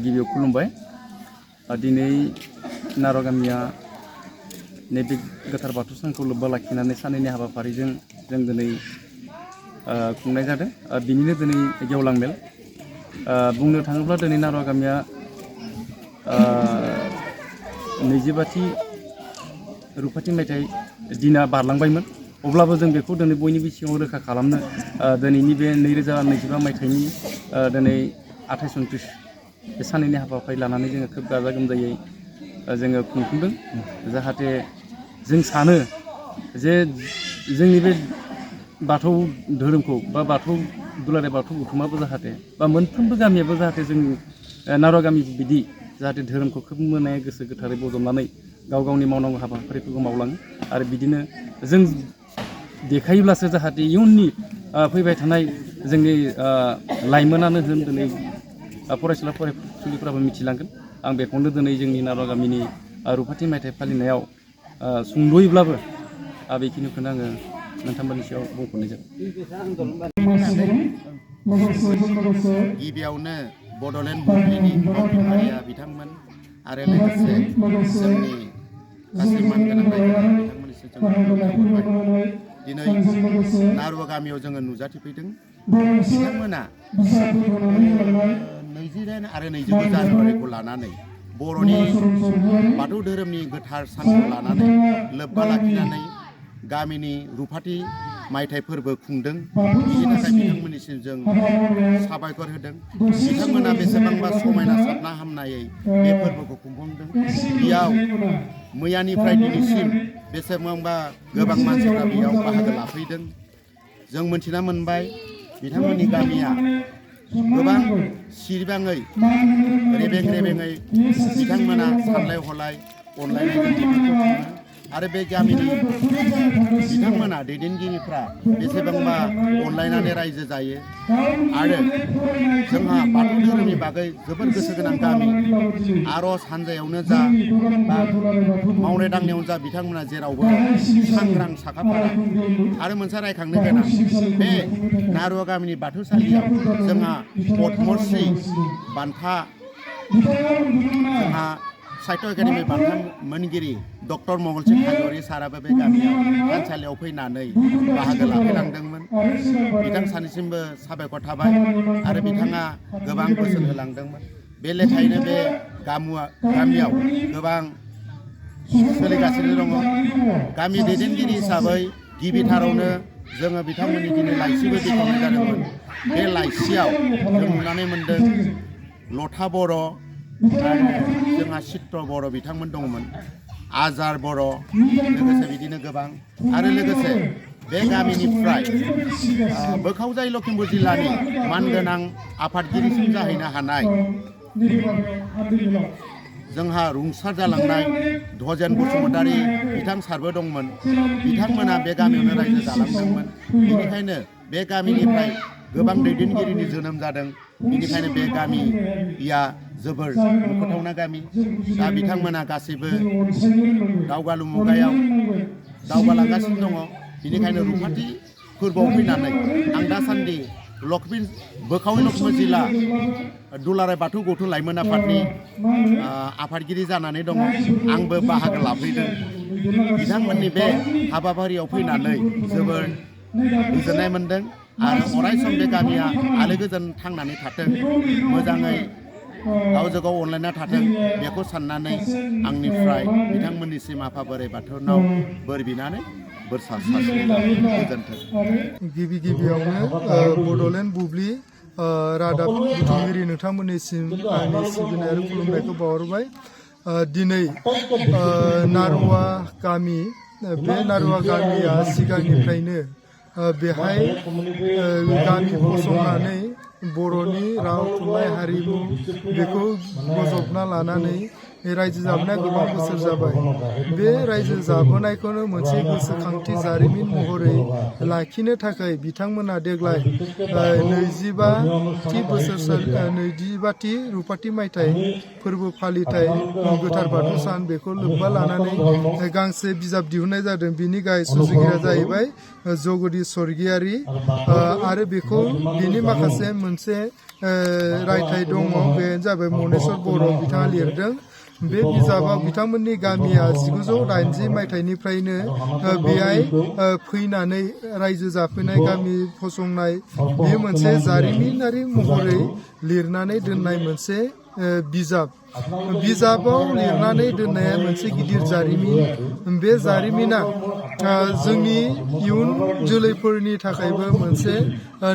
गिबियाव खुलुमबाय दिनै नार' गामिया नैबे गोथार बाथौ सानखौ लोब्बा लाखिनानै सानैनि हाबाफारिजों जों दिनै खुंनाय जादों बिनिनो दिनै गेवलां मेल बुंनो थाङोब्ला दिनै नार' गामिया 22थि रुफाथि मायथाइ दिना बारलांबायमोन अब्लाबो जों बेखौ दिनै बयनिबो सिगाङाव रोखा खालामनो दिनैनि बे 2025 मायथाइनि दिनै 28-29 बे सानैनि हाबाफारि लानानै जोङो खोब गाजा गोमजायै जोङो खुंफुंदों जाहाथे जों सानो जे जोंनि बे बाथौ धोरोमखौ बा बाथौ दुलाराय बाथौ गौथुमाबो जाहाथे बा मोनफ्रोमबो गामियाबो जाहाथे जों नार' गामि बिदि जाहाथे धोरोमखौ खोब मोने गोसो गोथारै बजबनानै गाव गावनि मावनांगौ हाबाफारिफोरखौ मावलाङो आरो बिदिनो जों देखायोब्लासो जाहाथे इयुननि फैबाय थानाय जोंनि लाइमोनानो होन दिनै फरायसुला फरायसुलिफोराबो मिथिलांगोन आं बेखौनो दिनै जोंनि नार' गामिनि रुफाथि मायथाइ फालिनायाव सुंद'यैब्लाबो बेखिनिखौनो आङो नोंथांमोननि सायाव बुंफोरनाय जाबाय। गिबियावनो बड'लेण्ड बुब्लिनि मावथिमारिया बिथांमोन आरो लोगोसे जोंनि गासै मानगोनां रायजोफोरा बिथांमोननिसिम जों खुलुमनाय दिनै नार' गामियाव जोङो नुजाथिफैदों बिथांमोना 28 आरो 29 जानुवारिखौ लानानै बर'नि बाथौ धोरोमनि गोथार सानखौ लानानै लोब्बा लाखिनानै गामिनि रुफाथि मायथाइ फोरबो खुंदों बिनि थाखाय बिथांमोननिसिम जों साबायखर होदों बिथांमोना बेसेबांबा समायना सारना हामनायै बे फोरबोखौ खुंफुंदों बेयाव मैयानिफ्राय दिनैसिम बेसेबांबा गोबां मानसिफ्रा बेयाव बाहागो लाफैदों जों मोनथिना मोनबाय बिथांमोननि गामिया गोबां सिरबाङै रेबें रेबेङै बिथांमोना सानलाय हलाय अनलायनायजों बेफोरखौ खुङो आरो बे गामिनि बिथांमोना दैदेनगिरिफ्रा बेसेबांबा अनलायनानै रायजो जायो आरो जोंहा बाथौ धोरोमनि बागै जोबोर गोसो गोनां गामि आर'ज हान्जायावनो जा बा मावनाय दांनायावनो जा बिथांमोना जेरावबो सांग्रां साखाफारा आरो मोनसे रायखांनो गोनां बे नार' गामिनि बाथौसालियाव जोंहा पद्मश्री बान्था जोंहा साहित्य एकाडेमि बान्था मोनगिरि डक्टर मंगलसिं हाज'वारि साराबो बे गामियाव थानसालियाव फैनानै बाहागो लाफैलांदोंमोन बिथां सानैसिमबो साबायखर थाबाय आरो बिथाङा गोबां बोसोन होलांदोंमोन बे लेखायैनो बे गामियाव गोबां सोलिगासिनो दङ गामि दैदेनगिरि हिसाबै गिबिथारावनो जोङो बिथांमोननि दिनै लाइसिबो दैखांनाय जादोंमोन बे लाइसियाव जों नुनानै मोन्दों लथा बर' जोंहा चित्र बर' बिथांमोन दंमोन आजार बर' लोगोसे बिदिनो गोबां आरो लोगोसे बे गामिनिफ्राय बोखावजाय लखिमपुर जिल्लानि मानगोनां आफादगिरिसिम जाहैनो हानाय जोंहा रुंसार जालांनाय धजेन बसुमतारी बिथां सारबो दंमोन बिथांमोना बे गामियावनो रायजो जालांदोंमोन बेनिखायनो बे गामिनिफ्राय गोबां दैदेनगिरिनि जोनोम जादों बेनिखायनो बे गामिया जोबोर मख'थावना गामि दा बिथांमोना गासैबो दावगालु मुगायाव दावगालांगासिनो दङ बेनिखायनो रुफाथि फोरबोआव फैनानै आं दासान्दि बोखावै लखिमपुर जिल्ला दुलाराय बाथौ गौथुम लाइमोन आफादनि आफादगिरि जानानै दङ आंबो बाहागो लाफैदों बिथांमोननि बे हाबाफारियाव फैनानै जोबोर गोजोननाय मोन्दों आरो अरायसम बे गामिया आलो गोजोन थांनानै थाथों मोजाङै गावजों गाव अनलायना थाथों बेखौ साननानै आंनिफ्राय बिथांमोननिसिम आफा बोराइ बाथौनाव बोर बिनानै बोर सारस्रिनाय गोजोन्थों। गिबियावनो बड'लेण्ड बुब्लि रादाब बुथुमगिरि नोंथांमोननिसिम आंनि सिबिनाय आरो खुलुमनायखौ बावहरबाय दिनै नारवा गामि बे नारवा गामिया सिगांनिफ्रायनो बेहाय गामि फसंनानै बर'नि राव थुनलाइ हारिमु बेखौ बजबना लानानै रायजो जाबोनाया गोबां बोसोर जाबाय बे रायजो जाबोनायखौनो मोनसे गोसोखांथि जारिमिन महरै लाखिनो थाखाय बिथांमोना देग्लाय 25थि रुफाथि मायथाइ फोरबो फालिथाय गोथार बाथौ सान बेखौ लोब्बा लानानै गांसे बिजाब दिहुननाय जादों। बिनि गाहाय सुजुगिरिया जाहैबाय जगदीश स्वर्गियारि आरो बिनि माखासे मोनसे रायथाइ दङ बे जाबाय मनेस्वर बर' बिथाङा लिरदों। बे बिजाबाव बिथांमोननि गामिया 1980 मायथाइनिफ्रायनो बेहाय फैनानै रायजो जाफैनाय गामि फसंनाय बे मोनसे जारिमिनारि महरै लिरनानै दोननाय मोनसे बिजाबाव लिरनानै दोननाया मोनसे गिदिर जारिमिन। बे जारिमिना जोंनि इयुन जोलैफोरनि थाखायबो मोनसे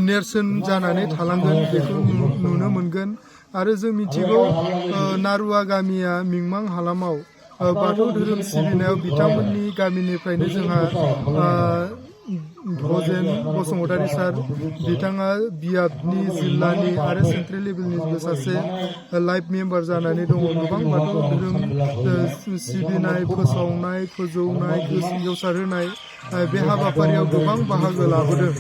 नेरसोन जानानै थालांगोन बेखौ नुनो मोनगोन। आरो जों मिथिगौ नारुवा गामिया मिंमां हालामाव बाथौ धोरोम सिबिनायाव बिथांमोननि गामिनिफ्रायनो जोंहा भजेन बसुमतारी सार बिथाङा बियाबनि जिल्लानि आरो सेन्ट्रेल लेभेलनिबो सासे लाइफ मेम्बार जानानै दङ। गोबां बाथौ धोरोम सिबिनाय फोसावनाय फोजौनाय गेवसारहोनाय बे हाबाफारियाव गोबां बाहागो लाबोदों।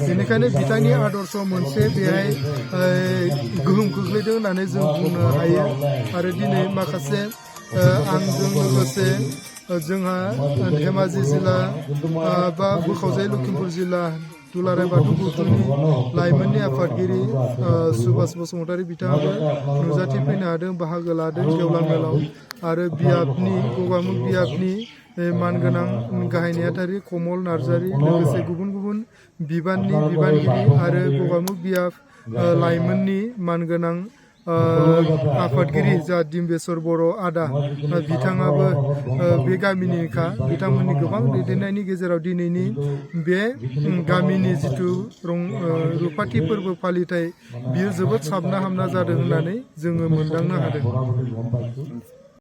बेनिखायनो बिथांनि आदर्श मोनसे बेहाय गोहोम खोख्लैदों होननानै जों बुंनो हायो। आरो दिनै माखासे आंजों लोगोसे जोंहा धेमाजि जिल्ला बा बोखावजाय लखिमपुर जिल्ला दुलाराय बाथौ गौथुमनि लाइमोननि आफादगिरि सुभाष बसुमतारी बिथाङाबो नुजाथिफैनो हादों, बाहागो लादों गेवलां मेलाव। आरो गगामुख बियाबनि मानगोनां गाहाय नेहाथारि कमल नार्जारी लोगोसे गुबुन गुबुन बिबानगिरि आरो गगामुख बियाब लाइमोननि मानगोनां आफादगिरि जा दिम्बेश्वर बर' आदा बिथाङाबो बे गामिनिखा। बिथांमोननि गोबां दैदेननायनि गेजेराव दिनैनि बे गामिनि जिथु रुफाथि फोरबो फालिथाय बियो जोबोद साबना हामना जादों होननानै जोङो मोनदांनो हादों।